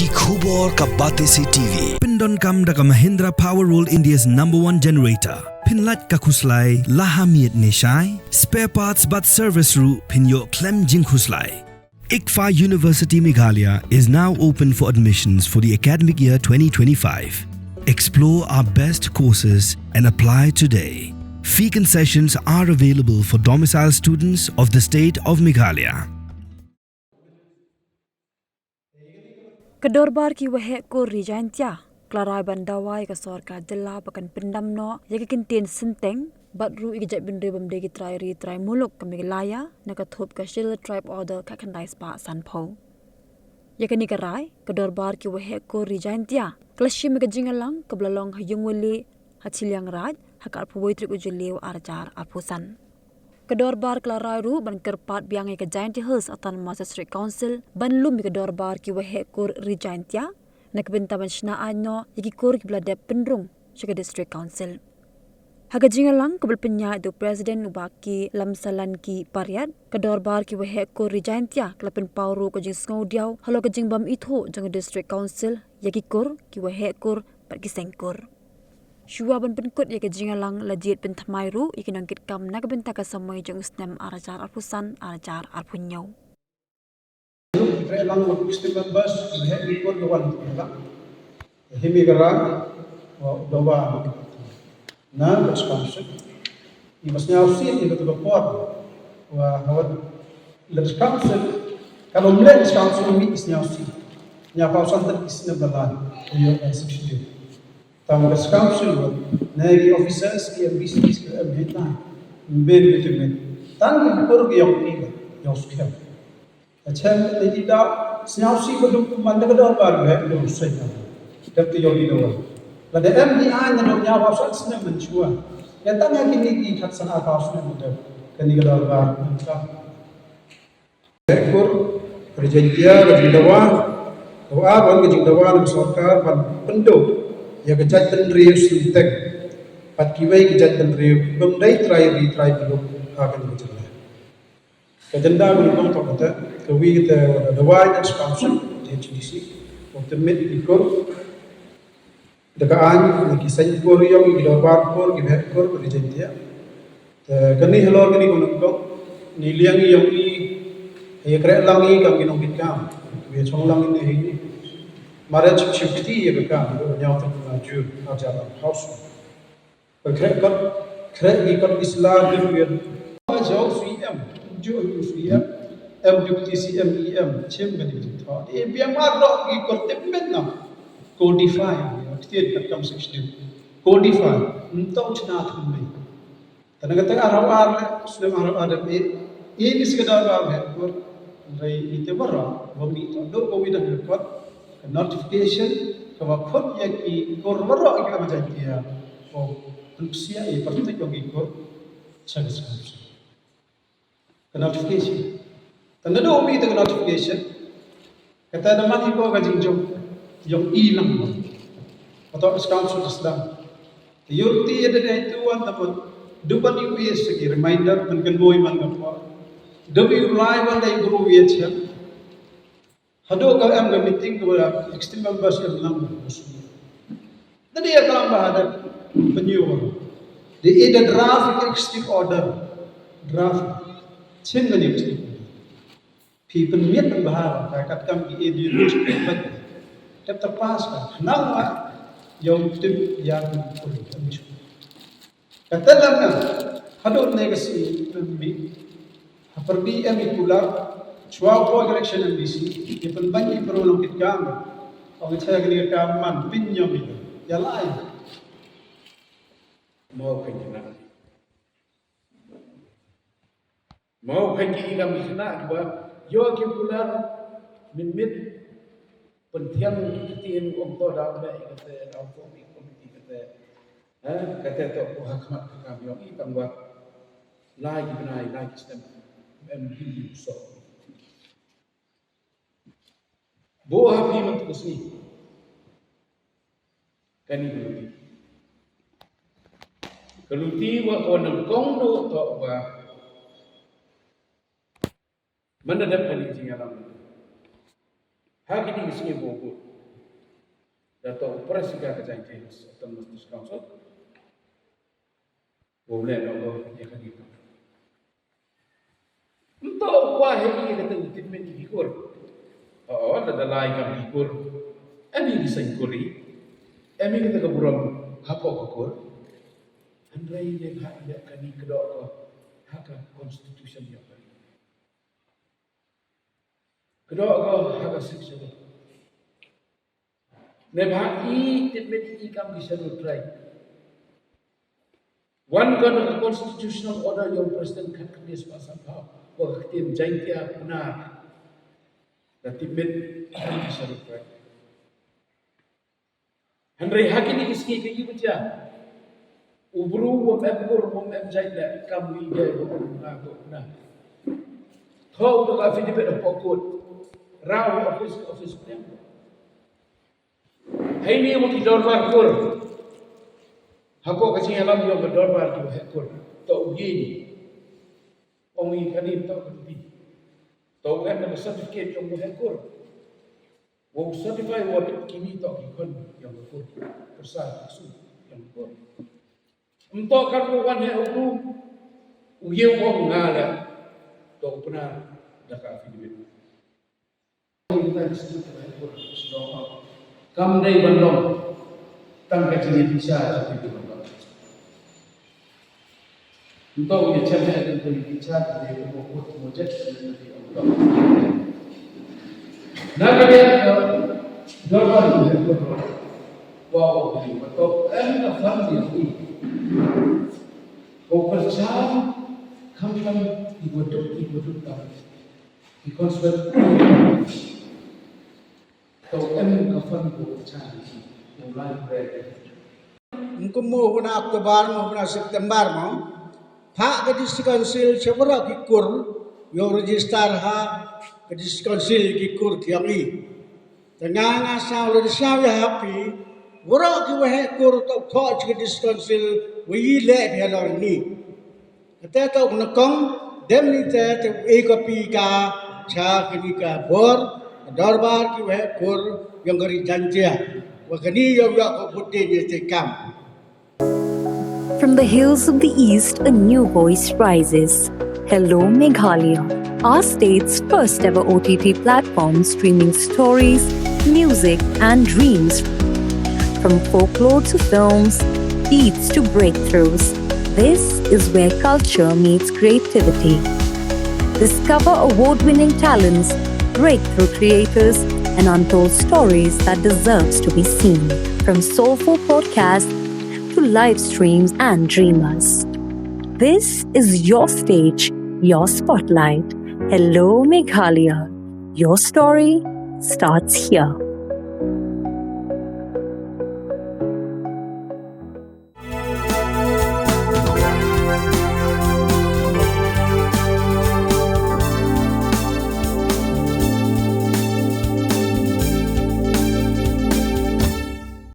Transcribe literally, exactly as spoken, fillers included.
Ki khubor ka Batesi T V. Pyndonkam da ka Mahindra Power World, India's number one generator. Pynlait ka khuslai la ha miet ne shai. Spare parts bad service ruh pynïoh khlem jingkhuslai. ICFAI University Meghalaya is now open for admissions for the academic year twenty twenty-five. Explore our best courses and apply today. Fee concessions are available for domicile students of the state of Meghalaya. Ka Dorbar ki Waheh Kur Ri Jaintia ka la rai ban dawa ïa ka sorkar jylla ba kan pyndam noh ïa ka kyntien synteng bad ruh ïa ka jaitbynriew bym dei ki trai ri trai muluk ka Meghalaya na ka thup ka Scheduled Tribe Order khatkhyndai spah sanphew. Ïa kane ka rai ka Dorbar ki Waheh Kur Ri Jaintia ka la shim ïa ka jingïalang kaba la long ha Ïungwali ha Chilliangraij ha ka arphew wei tarik u Jylliew arhajar arphew san. Ka Dorbar ka la rai ruh ban kyrpad biang ïa ka Jaintia Hills Autonomous District Council ban lum ïa ka Dorbar ki Waheh Kur Ri Jaintia na ka bynta ban shna aiñ noh ïa ki kur kiba la dep pynrung sha ka District Council. Ha ka jingïalang kaba la pynïaid da u President u Bah K. Lamsalan K. Pariat, ka Dorbar ki Waheh Kur Ri Jaintia ka la pynpaw ruh ka jingsngewdiaw halor ka jingbym ithuh jong ka District Council ïa ki kur, ki waheh kur bad ki seng kur. Shuwa ban pynkut ïa ka jingïalang la jied pynthymmai ruh ïa ki nongkitkam na ka bynta ka samoi jong u snem arhajar arphew san arhajar arphew hynñiew. Trei lang wat Christian members, waheh kur ka wan lang. Himi ka rai wa dawa na ka sponsorship. Ni mas nyau si ni ka tu ka por wa hawat le sponsorship. Kalau melihat sponsorship ni is nyau si. Nyau kau santet is na balan. Yo sixty. Tang ka sponsorship wa na ki officers ki M B Cs ki M H na. Mbe mbe tu mbe. Tang ki kur ki yong ki yong sukhem. Ka chen ka ti da sñiaw si ba duk man da ka dorbar ba duk sai ka. Dap ti yo di do. La da em di an da duk ñiaw ba sa snem man chua. Ya tang ya kini ki khat san a ba snem da. Kani ka dorbar man ka. Kur, ka jingdawa, ka jingdawa, ka wa ban ka jingdawa na sorkar ban pynduh ya ka jaitbynriew synteng. Pat kiwei ka jaitbynriew bym dei trai ri trai muluk ha kani ka jingdawa. Ka jenda ka long tang kata, ka wi kata, da wai da sponsor, H D C, u tymmen i kur, da ka aiñ, ki seng kur yong, ki dorbar kur, ki bhek kur, ki jaiñtia. Te kani halor kani ka long tang, ni liang i yong i, ya kre lang i kam ki nongkitkam, ya chong lang i ni hi. Mare chip chip kti ya ka kam, ya nyau tang na jur, ajar house. Khreh kot, khreh ki kot Islam ki rian. Jong C M, jong C M, M Deputy C M, E M, chim ka ding tho. E biang mar dok ki kot tip met na. Codify, ktien kat kam six ding. Codify, ntong chna thum ni. Tana kata arau ar le, snem arau ar le, ini sekadar ar le, kot, rei ite mara, wami to, do ko widang kot, ka notification, ka wa kot ya ki, kor mara ki ka bajan kia, ko, psia i parti ko ki kot, sa ka sa. Ka notification. Tanda do wi te ka notification. Kata da man i ko ka jingjong. Yong i lang mo. Kata ka scam su da sdang. Yurti ya da dai tu wan da man. Duban i wi se ki reminder man kan boi man ka po. Dubi ulai wan dai guru wi ya chiang. Hadu ka em ka meeting ka wala extreme members em lang. Tadi ya kalam ba ada penyuh. Di ida draft extreme order. Draft. Chin ngani extreme order. Phi pynmiat pynbha ka kat kam ki A D H pynbha. Tep terpas ka. Nang ma yong tip yang pun. Kata lana hadut ne ka si pynbi. Ha pyrdi em i kular chwa po election M D C i pynban i pro long kit kam. Ong cha kani ka kam man pin yong i ya lai. Mo pin na. Mo pin ki kam ki na ki ba yo ki kular min mit pyntiang ki tin ong to da me kate da ko mi komiti kate. Ha, kata to ko ha khmat ka kam yong i tang wa. Lai ki bnai, lai ki snem. Em hi so. Bo ha phi man ko sni. Kani ko. Ka luti wa ko nang kong do to wa. Mana dep kani jingïalang. Ha kini ki sngi bo bo. Da to u president ka Jaintia Hills Autonomous District Council. Wow leh noh ko ïa kane. Ym to u kwah hi ïa kata u tipmit ïa ki kur. O, lada lai kam ki kur. Em ïa ki seng kur hi. Em ïa kata ka burom hapoh ka kur. Hynrei ne ha ïa kane ka doh ko ha ka constitution ïa ka. Ka doh ko ha ka section. Ne ba i tipmit i kam ki Scheduled Tribe. Wan ka na ka constitutional order ïa u president khatkhyndai spah sanphew. Wa ka ktien Jaintia Pnar. Da tipmit i kam ki Scheduled Tribe. Hynrei ha kine ki sngi ka i ba jia. U bru u em kur, u em jait leh, kam u i jai, u em na, u em na. Thoh u da ka affidavit hapoh court. Rah u office, office pdeng. Hei ni u ki dorbar kur. Hapoh ka jingïalam ïa ka dorbar ki waheh kur. To u ye ni. Ong i kane to ka ti. To u em na ka certificate ïa u waheh kur. Wow certify wa kine to ki khon ïa u kur. Pyrsa ki su ïa u kur. Ym to kan u wan heh u bru. U ye u ong nga leh. To u Pnar da ka affidavit. Kam dei ban long tang ka jingïabichar jong ki. Nto u ïa chen heh dang ka ïabichar ka dei ka mut mut jet ka dei ka dei ong. Na ka dei ka dorbar u heh kur. Wa u heh kur. Em ka fund ïa ki. Ko pyrchang kham kham i waduk i waduk ka. Ki constituent. To em ka fund ko pyrchang ko library. Kum mo huna October mo huna September mo. Phah ka District Council sha baroh ki kur ïoh register ha ka District Council ki kur ki ong i. Te nga nga sngew lada sngew ïa happy baroh ki waheh kur to thoh sha ka District Council wa i leh phi halor ni. Kata ka u nyngkong, dem ni te te u e copy ka cha kani ka bor, ka dorbar ki waheh kur, yong ka ri Jaintia. Wa kani yong yong ka bud de ni te kam. From the hills of the East, a new voice rises. Hello, Meghalaya, our state's first ever O T T platform streaming stories, music, and dreams. From folklore to films, beats to breakthroughs, this is where culture meets creativity. Discover award winning talents, breakthrough creators, and untold stories that deserves to be seen. From soulful podcasts to live streams and dreamers. This is your stage, your spotlight. Hello, Meghalaya. Your story starts here.